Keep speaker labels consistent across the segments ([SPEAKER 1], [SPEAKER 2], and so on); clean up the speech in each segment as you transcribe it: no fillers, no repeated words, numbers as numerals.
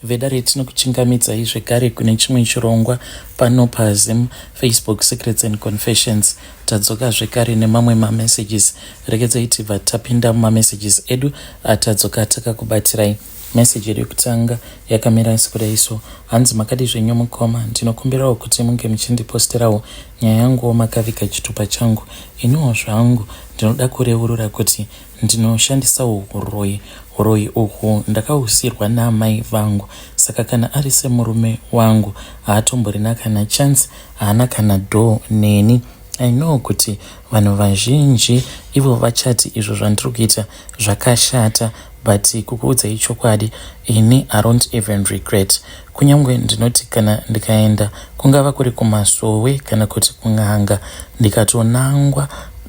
[SPEAKER 1] Vedare tinokuchingamidzai zvekare kune chimwe chirongwa pano paZim Facebook Secrets and Confessions. Tadzoka zvekare nemamwe mamessages. Regedzai tibva tapinda mumamessages edu atadzoka takakubatirai. Message yedu yekutanga yakamira sekudai so. Hanzi makadi zvenyu mukoma, ndinokumbirawo kuti munge muchindiposterawo nyaya yanguwo makaviga chitupa changu. Iniwo zvangu ndinoda kureurura kuti Ndinoshandisawo huroyi. Huroyi uhwu ndakahusirwa naamai vangu saka kana ari semurume wangu haatomborina kana chance, haana kana door neni. I know kuti vanhu vazhinji ivo vachati izvo zvandiri kuita zvakashata but kukuudzai chokwadi ini I don't even regret. Kunyangwe ndinoti kana ndikaenda kungava kuri kumasowe kana kuti kun'anga ndikatonangwa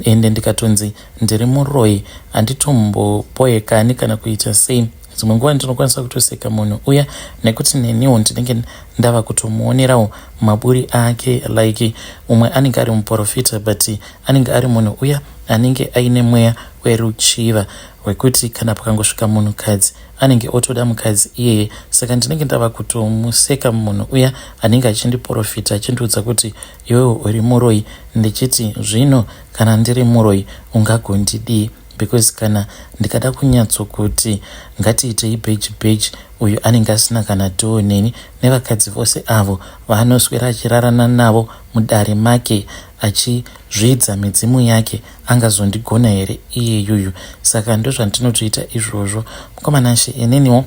[SPEAKER 1] ende ndikatonzi Ndiri muroyi handitomboboekani kana kuita sei. Dzimwe nguva ndinokwanisa kutoseka munhu uya nekuti neniwo ndinenge ndava kutomuonerawo maburi ake like umwe anenge ari muporofita but anenge ari munhu uya anenge aine mweya weruchiva wekuti kana pakangosvika munhukadzi anenge otoda mukadzi iyeye saka ndinenge ndava kutomuseka munhu uya anenge achindiporofita achindiudza kuti iwewe uri muroyi ndichiti zvino Kana ndiri muroyi ungagondidii because kana ndikada kunyatsokuti ngatiitei bheji bheji uyu anenge asina kana dhoo neni nevakadzi vose avo vaanoswera achirarana navo mudare make achizvidza midzimu yake angazondigona here iyeyuyu saka ndozvandinotoita izvozvo mukomanashe ininiwo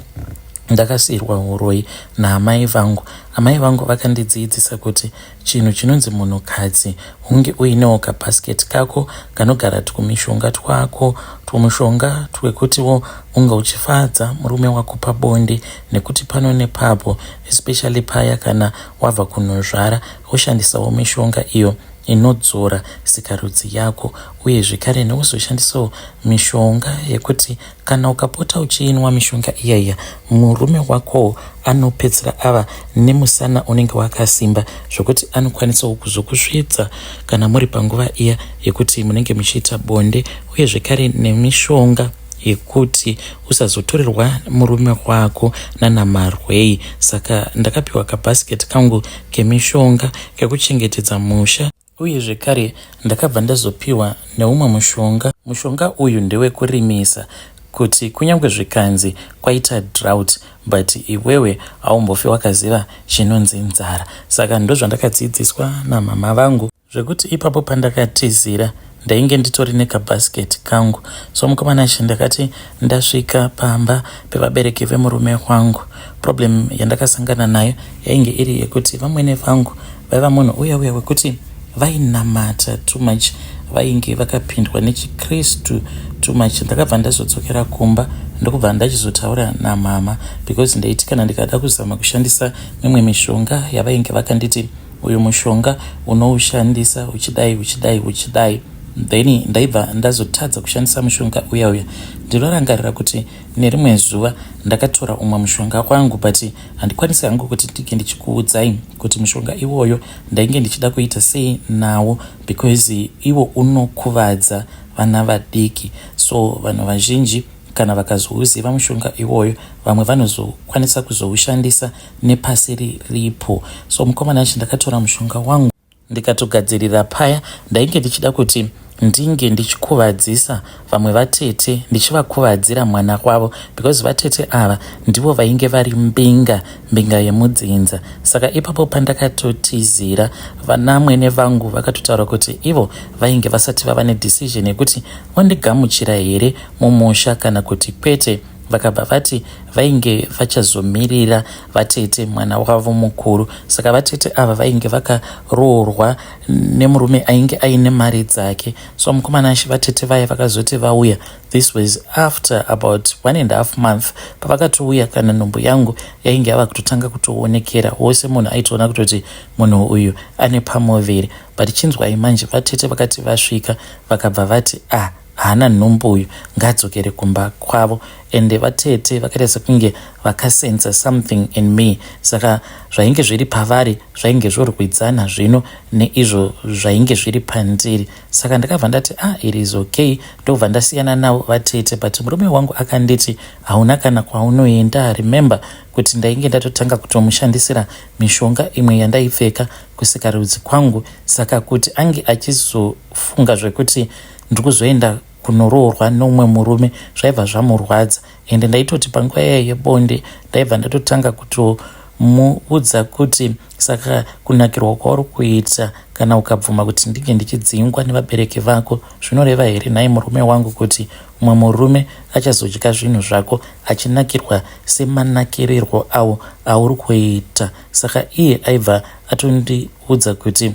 [SPEAKER 1] ndakasiirwa huroyi naamai vangu amai vangu vakandidziidzisa kuti Chinhu chinonzi munhukadzi hunge uinewo kabasket kako kanogara twumishonga twako, twumushonga twekutiwo unge uchifadza murume wako pabonde nekuti pano nepapo especially paya kana wabva kunozvara woshandisawo mishonga iyo inodzora sikarudzi yako uye zvekare nekuzoshandisawo mishonga yekuti Kana ukapota uchiinwa mishonga iya iya, murume wakowo anopedzisira ava nemusana unenge wakasimba zvokuti anokwanisawo kuzokusvitsa kana muri panguva iya yekuti munenge muchiita bonde uye zvekare nemishonga yekuti usazotorerwa murume wako nana marwei. Saka ndakapiwa kabasket kangu kemishonga kekuchengetedza musha. Uye zvekare ndakabva ndazopiwa neumwe mushonga. Mushonga uyu ndewekurimisa kuti kunyangwe zvikanzi kwaita drought but iwewe haumbofi wakaziva chinonzi nzara. Saka ndozvandakadzidziswa namhamha vangu. Zvekuti ipapo pandakatizira ndainge nditori nekabasket kangu. So mukoma Nashe ndakati ndasvika pamba pevabereki vemurume wangu. Problem yandakasangana nayo yainge iri yekuti vamwene vangu vaiva munhu uya uya wekuti vainamata too much vainge vakapindwa nechikristu too much ndakabva ndazodzokera kumba ndokubva ndachizotaura namama because ndaiti kana ndikada kuzama kushandisa mimwe mishonga yavainge vakanditi uyu mushonga unoushandisa uchidai uchidai uchidai then ndaibva ndazotadza kushandisa mushonga uya uya ndinorangarira kuti nerimwe zuva ndakatora umwe mushonga wangu but Handikwanisi hangu kuti ndinge ndichikuudzai kuti mushonga iwoyo ndainge ndichida kuita sei nawo because iwo unokuvadza vana vadiki so vanhu vazhinji kana vakazouziva mushonga iwoyo vamwe vanozokwanisa kuzoushandisa nepasiri ripo so mukomana achi ndakatora mushonga wangu Ndikatogadzirira paya ndainge ndichida kuti ndinge ndichikuvadzisa vamwe vatete ndichivakuvadzira mwana wavo because vatete ava ndivo vainge vari mbinga mbinga yemudzinza saka ipapo pandakatotizira vanamwene vangu vakatotaura kuti ivo vainge vasati vava nedecision yekuti vondigamuchira here mumusha kana kuti kwete Vakabva vati vainge vachazomirira vatete mwana wavo mukuru. Saka vatete ava vainge vakaroorwa nemurume ainge aine mari dzake. So mukomana Ashe vatete vaya vakazoti vauya. This was after about one and half month pavakatouya kana nhumbu yangu yainge yava kutotanga kutoonekera. Wose munhu aitoona kutoti munhu uyu ane pamuviri. But chinzwai manje vatete vakati vasvika vakabva vati ah. Haana nhumbu uyu ngaadzokere kumba kwavo. Ende vatete vakaita sekunge vakasensa something in me saka zvainge zviri pavari zvainge zvorwidzana zvino neizvo zvainge zviri pandiri. Saka ndakabva ndati ah it is okay ndobva ndasiyana navo vatete but murume wangu akanditi hauna kana kwaunoenda remember kuti ndainge ndatotanga kutomushandisira mishonga imwe yandaipfeka kusikarudzi kwangu saka kuti ange achizofunga zvekuti ndiri kuzoenda kunoroorwa neumwe murume zvaibva zvamurwadza ende ndaitoti panguva iya yebonde ndaibva ndatotanga kutomuudza kuti saka kunakirwa kwauri kuita kana ukabvuma kuti ndinge ndichidzingwa nevabereki vako zvinoreva here nhai murume wangu kuti umwe murume achazodya zvinhu zvako achinakirwa semanakirirwo awo auri kuita saka iye aibva atondiudza kuti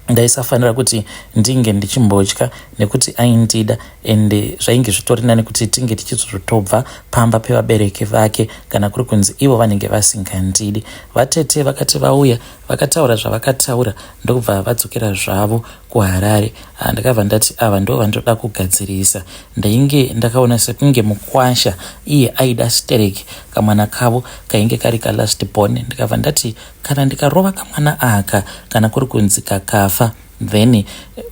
[SPEAKER 1] ndaisafanira kuti ndinge ndichimbotya nekuti aindida ende zvainge zvitori nani kuti tinge tichizotobva pamba pevabereki vake kana kuri kunzi ivo vanenge vasingandidi. Vatete vakati vauya vakataura zvavakataura ndokubva vadzokera zvavo kuHarare. Ah, ndakabva ndati ava ndo vandoda kugadzirisa. Ndainge ndakaona sekunge mukwasha iye aida stereki kamwana kavo kainge kari kalast born. Ndikabva ndati Kana ndikarova kamwana aka kana kuri kunzi kakafa then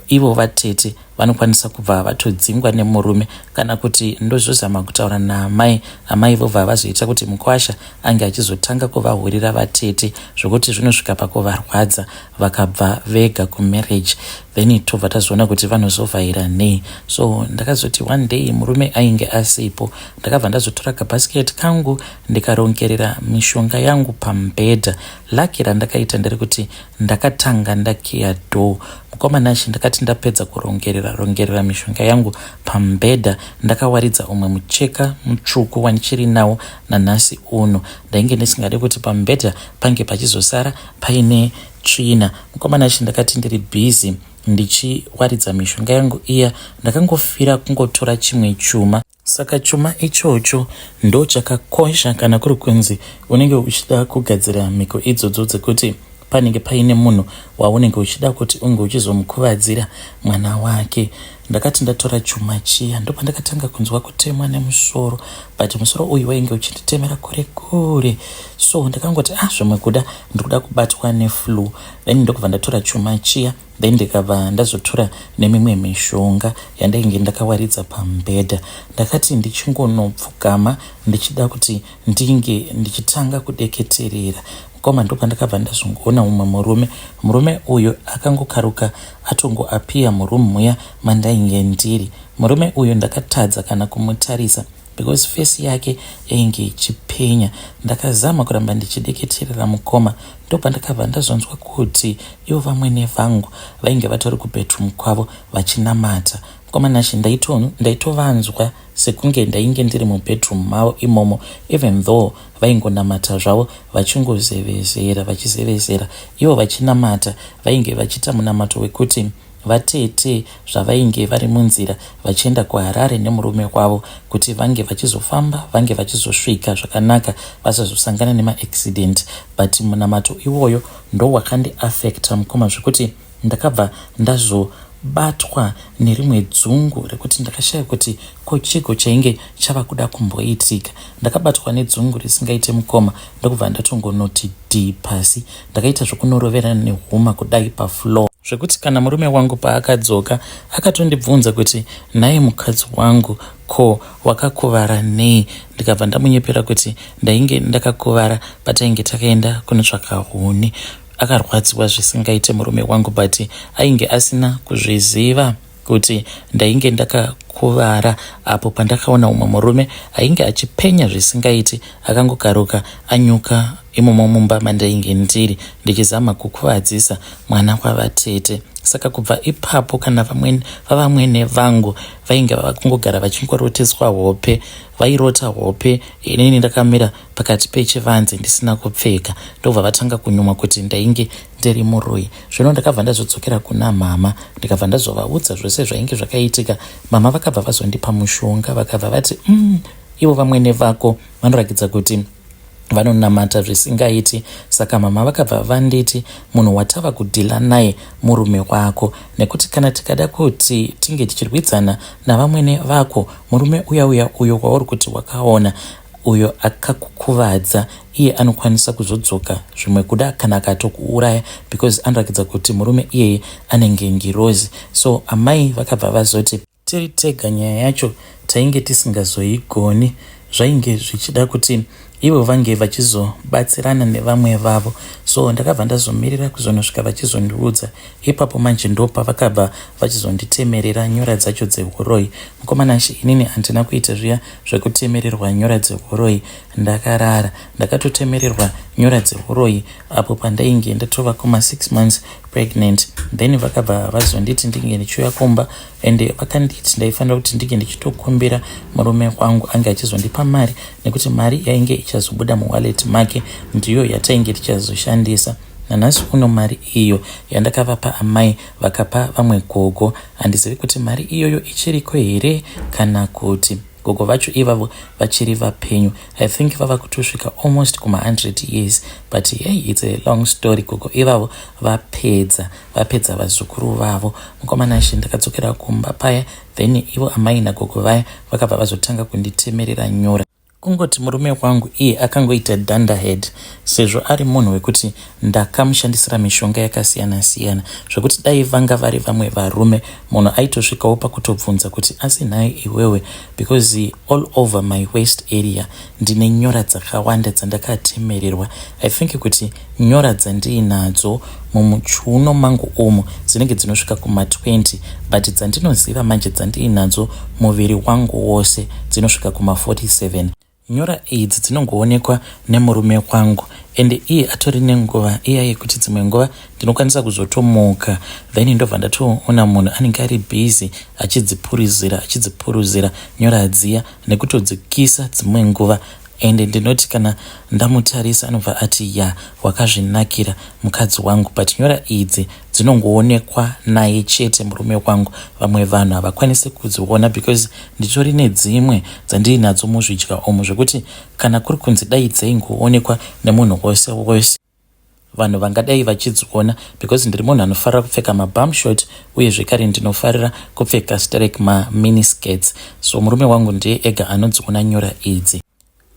[SPEAKER 1] ivo vatete vanokwanisa kubva vatodzingwa nemurume kana kuti ndozozama kutaura naamai amai vobva vazoita kuti mukwasha ange achizotanga kuvahurira vatete zvokuti zvinosvika pakuvarwadza vakabva vega kumarriage then tobva tazoona kuti vanozovhaira nei so ndakazoti one day murume ainge asipo ndakabva ndazotora kabasket kangu ndikarongerera mishonga yangu pamubhedha. Lucky randakaita nderekuti ndakatanga ndakiya door. Mukoma Nashy ndakati ndapedza kurongerera rongerera mishonga yangu pamubhedha ndakawaridza umwe mucheka mutsvuku wandichiri nawo nanhasi uno. Ndainge ndisingade kuti pamubhedha pange pachizosara paine tsvina. Mukoma Nashy ndakati ndiri busy ndichiwaridza mishonga yangu iya ndakangofira kungotora chimwe chuma. Saka chuma ichocho ndochakakosha kana kuri kunzi unenge uchida kugadzira mhiko idzodzo dzekuti panenge paine munhu waunenge uchida kuti unge uchizomukuvadzira mwana wake. Ndakati ndatora chuma chiya ndopandakatanga kunzwa kutemwa nemusoro but musoro uyu wainge uchinditemera kure kure so ndakangoti ah zvimwe kuda ndikuda kubatwa neflu then ndokubva ndatora chuma chiya Then ndikabva ndazotora nemimwe mishonga yandainge ndakawaridza pamubhedha. Ndakati ndichingonopfugama ndichida kuti ndinge ndichitanga kudeketerera mukoma ndopandakabva ndazongoona umwe murume. Murume uyu akangokaruka atongoappear muroom muya mandainge ndiri. Murume uyu ndakatadza kana kumutarisa because face yake yainge ichipenya. Ndakazama kuramba ndichideketerera mukoma ndopandakabva ndazonzwa kuti ivo vamwene vangu vainge vatori kubedroom kwavo vachinamata. Mukoma Nashe ndaitovanzwa sekunge ndainge ndiri mubedroom mavo imomo even though vaingonamata zvavo vachingozevezera vachizevezera ivo vachinamata vainge vachiita munamato wekuti Vatete zvavainge vari munzira vachienda kuHarare nemurume wavo kuti vange vachizofamba vange vachizosvika zvakanaka vasazosangana nemaaccident but munamato iwoyo ndowakandiaffecta mukoma zvekuti ndakabva ndazobatwa nerimwe dzungu rekuti ndakashaya kuti ko chiiko chainge chava kuda kumboitika. Ndakabatwa nedzungu risingaite mukoma ndokubva ndatongonoti dhii pasi. Ndakaita zvokunoroverana nehuma kudai pafloor. Zvekuti kana murume wangu paakadzoka akatondibvunza kuti nhai mukadzi wangu ko wakakuvara nei ndikabva ndamunyepera kuti ndainge ndakakuvara patainge takaenda kunotsvaka huni. Akarwadziwa zvisingaite murume wangu but ainge asina kuzviziva kuti ndainge ndakakuvara apo pandakaona umwe murume ainge achipenya zvisingaiti akangokaruka anyuka imomo mumba mandainge ndiri ndichizama kukuvadzisa mwana kwavatete. Saka kubva ipapo kana vavamwene vangu vainge vava kungogara vachingoroteswa hope vairota hope inini ndakamira pakati pechivanze ndisina kupfeka ndobva vatanga kunyumwa kuti ndainge ndiri muroyi zvino ndakabva ndazodzokera kuna mama ndikabva ndazovaudza zvose zvainge zvakaitika mama vakabva vazondipa mushonga vakabva vati mm, ivo vamwene vako vanorakidza kuti Vanonamata zvisingaiti saka mama vakabva vanditi munhu watava kudhila naye murume wako nekuti kana tikada kuti tinge tichirwidzana navamwene vako murume uya uya uyo wauri kuti wakaona uyo akakukuvadza iye anokwanisa kuzodzoka zvimwe kuda kana akatokuuraya because anorakidza kuti murume iyeye anenge ngirozi. So amai vakabva vazoti. Tiri tega nyaya yacho tainge tisingazoigoni zvainge zvichida kuti ivo vange vachizobatsirana nevamwe vavo so ndakabva ndazomirira kuzonosvika vachizondiudza ipapo manje ndopavakabva vachizonditemerera nyora dzacho dzehuroyi mukoma Nashe inini handina kuita zviya zvekutemererwa nyora dzehuroyi ndakarara ndakatotemererwa nyora dzehuroyi apo pandainge ndatova kuma 6 months pregnant then vakabva vazonditi ndinge ndichiuya kumba ende vakanditi ndaifanira kuti ndinge ndichitokumbira murume wangu ange achizondipa mari nekuti mari yainge ichazobuda muwallet make ndiyo yatainge tichazoshandisa nanhasi uno mari iyo yandakavapa amai vakapa vamwe gogo handizivi kuti mari iyoyo ichiriko here kana kuti Gogo vacho ivavo vachiri vapenyu. I think vava kutosvika almost kuma 100 years but hey it's a long story. Gogo ivavo vapedza vapedza vazukuru vavo. Mukoma Nashe ndakadzokera kumba paya then ivo amai nagogo vaya vakabva vazotanga kunditemerera nyora. Kungoti murume wangu iye akangoita dunderhead sezvo ari munhu wekuti ndakamushandisira mishonga yakasiyana siyana zvekuti dai vanga vari vamwe varume munhu aitosvikawo pakutobvunza kuti asi nhai iwewe because all over my waist area ndine nyora dzakawanda dzandakatemererwa i think kuti nyora dzandiinadzo mumuchiuno mangu umu dzinenge dzinosvika kuma 20 but dzandinoziva manje dzandiinadzo muviri wangu wose dzinosvika kuma 47 Nyora idzi dzinongoonekwa nemurume wangu ende iye atori nenguva iya yekuti dzimwe nguva ndinokwanisa kuzotomuka then ndobva ndatoona munhu anenge ari busy achidzipuruzira achidzipuruzira nyora dziya nekutodzikisa dzimwe nguva ende ndinoti kana ndamutarisa anobva ati ya wakazvinakira mukadzi wangu but nyora idzi dzinongoonekwa naye chete murume wangu vamwe vanhu havakwanise kudziona because nditori nedzimwe dzandiinadzo muzvidya umu zvekuti kana kuri kunzi dai dzaingoonekwa nemunhu wose wose vanhu vangadai vachidziona because ndiri munhu anofarira kupfeka mabum short uye zvekare ndinofarira kupfeka sterek maminiskirts so murume wangu ndiye ega anodziona nyora idzi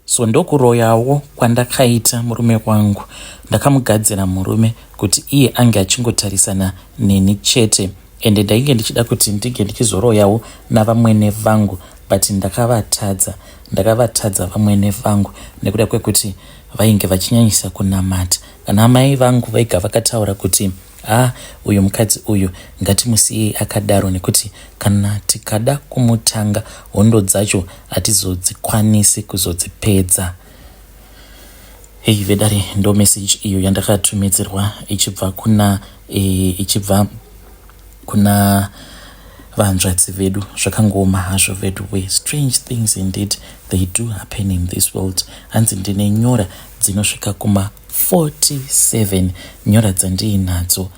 [SPEAKER 1] So ndokuroyawo kwandakaita murume wangu. Ndakamugadzira murume kuti iye ange achingotarisana neni chete ende ndainge ndichida kuti ndinge ndichizoroyawo navamwene vangu but ndakavatadza. Ndakavatadza vamwene vangu nekuda kwekuti vainge vachinyanyisa kunamata. Kana amai vangu vega vakataura kuti Haa uyu mukadzi uyu ngatimusiyei akadaro nekuti kana tikada kumutanga hondo dzacho hatizodzikwanisi kuzodzipedza. Hey vedare ndo message iyo yandakatumidzirwa ichibva kuna e, ichibva kuna vanzvadzi vedu zvakangooma hazvo veduwe strange things indeed they do happen in this world hanzi ndine nyora dzinosvika kuma 47 nyora dzandiinadzo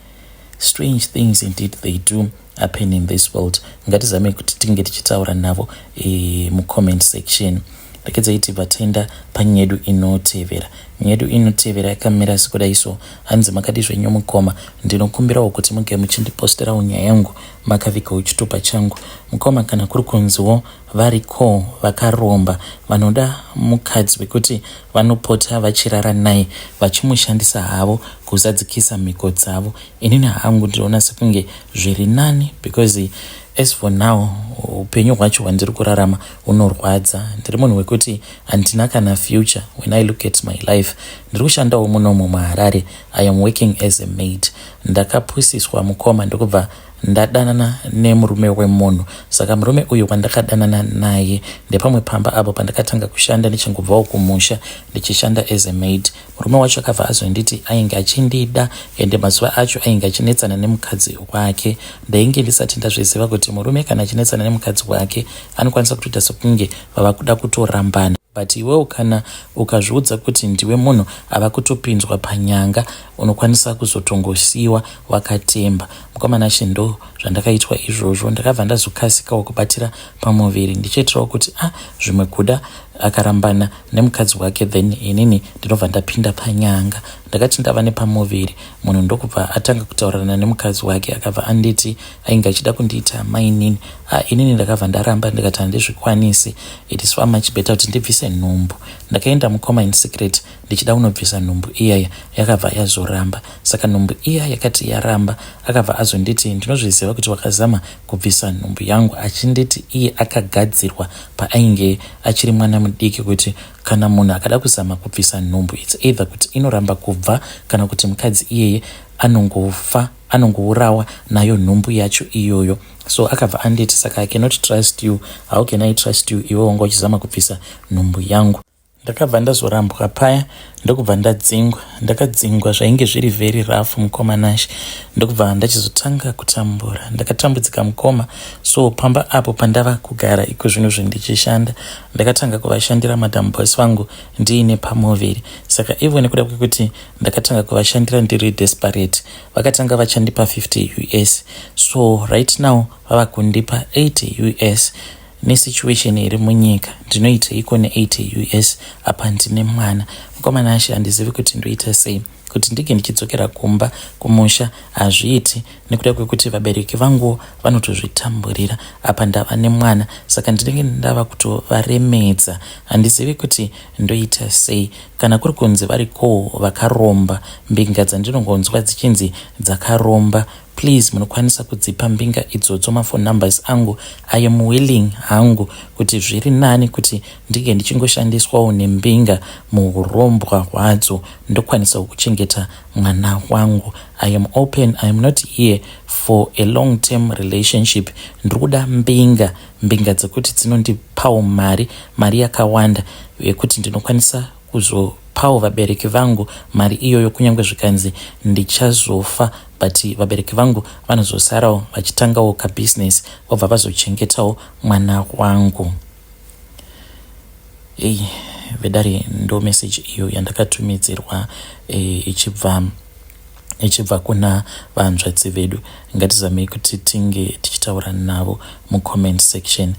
[SPEAKER 1] strange things indeed they do happen in this world ngatizame kuti tinge tichitaura navo e, mucomment section rekedzai tibva taenda panyedu inotevera nyedu inotevera yakamira sekudai so hanzi makadi zvenyu mukoma ndinokumbirawo kuti muge muchindiposterawo nyaya yangu makavigawo chitupa changu mukoma kana kuri kunziwo Variko vakaromba vanoda mukadzi wekuti vanopota vachirara naye vachimushandisa havo kuzadzikisa mhiko dzavo. Inini hangu ndinoona sekunge zviri nani because as for now upenyu hwacho hwandiri kurarama hunorwadza. Ndiri munhu wekuti handina kana future when I look at my life. Ndiri kushandawo munomu muHarare. I am working as a maid. Ndakapusiswa mukoma ndokubva Ndadanana nemurume wemunhu saka murume uyu wandakadanana naye ndepamwe pamba apo pandakatanga kushanda ndichingobvawo kumusha ndichishanda as a maid. Murume wacho akabva azonditi ainge achindida ende mazuva acho ainge achinetsana nemukadzi wake. Ndainge ndisati ndazviziva kuti murume kana achinetsana nemukadzi wake anokwanisa kutoita sekunge vava kuda kutorambana. But iwewo kana ukazviudza kuti ndiwe munhu ava kutopinzwa panyanga unokwanisa kuzotongosiiwa wakatemba. Mukoma Nashe ndo zvandakaitwa izvozvo ndakabva ndazokasikawo kubatira pamuviri ndichiitirawo kuti ah zvimwe kuda Akarambana nemukadzi wake, then inini ndinobva ndapinda panyanga. Ndakati ndava nepamuviri, munhu ndokubva atanga kutaurirana nemukadzi wake. Akabva anditi ainge achida kundiita mainini. Ah, inini ndakabva ndaramba, ndikati handizvikwanisi. It is far much better kuti ndibvise nhumbu. Ndakaenda, mukoma, in secret ndichida kunobvisa nhumbu iyaya, yakabva yazoramba. Saka nhumbu iya yakati yaramba, akabva azonditi, "Ndinozviziva kuti wakazama kubvisa nhumbu yangu," achinditi iye akagadzirwa paainge achiri mwana mudiki kuti kana munhu akada kuzama kubvisa nhumbu, it's either kuti inoramba kubva kana kuti mukadzi iyeye anongofa, anongourawa nayo nhumbu yacho iyoyo. So akabva anditi, "Saka I cannot trust you. How can I trust you iwe wanga uchizama kubvisa nhumbu yangu?" Ndakabva ndazorambwa paya, ndokubva ndadzingwa. Ndakadzingwa zvainge zviri very rough, mukoma Nash. Ndokubva ndachizotanga kutambura. Ndakatambudzika, mukoma. So pamba apo pandava kugara iko zvino zvendichishanda, ndakatanga kuvashandira Madam Boss vangu ndiine pamuviri. Saka ivo, nekuda kwekuti ndakatanga kuvashandira ndiri desperate, vakatanga vachandipa 50 US. So right now vava kundipa 80 US. Nesituation iri munyika, ndinoiteiko ne80 US? Apa ndine mwana, mukoma Nash. Handizivi kuti ndoita sei. Kuti ndinge ndichidzokera kumba kumusha hazviiti, nekuda kwekuti vabereki vangu vanotozvitamburira. Apa ndava nemwana, saka ndinenge ndava kutovaremedza. Handizivi kuti ndoita sei. Kana kuri kunzi varikowo vakaromba, mbinga dzandinongonzwa dzichinzi dzakaromba, please munokwanisa kudzipa mbinga idzodzo mafone numbers angu. I am willing hangu kuti zviri nani kuti ndinge ndichingoshandiswawo nembinga muurombwa hwadzo, ndokwanisawo kuchengeta mwana wangu. I am open. I am not here for a long term relationship. Ndiri kuda mbinga, mbinga dzekuti dzinondipawo mari, mari yakawanda yekuti ndinokwanisa kuzopawo vabereki vangu mari iyoyo. Kunyange zvikanzi ndichazofa, but vabereki vangu vanozosarawo vachitangawo kabhizinesi, vobva vazochengetawo mwana wangu. Ei, vedare, ndo message iyo yandakatumidzirwa ichibva kuna vanzvadzi vedu. Ngatizamei kuti tinge tichitaura navo mucomment section.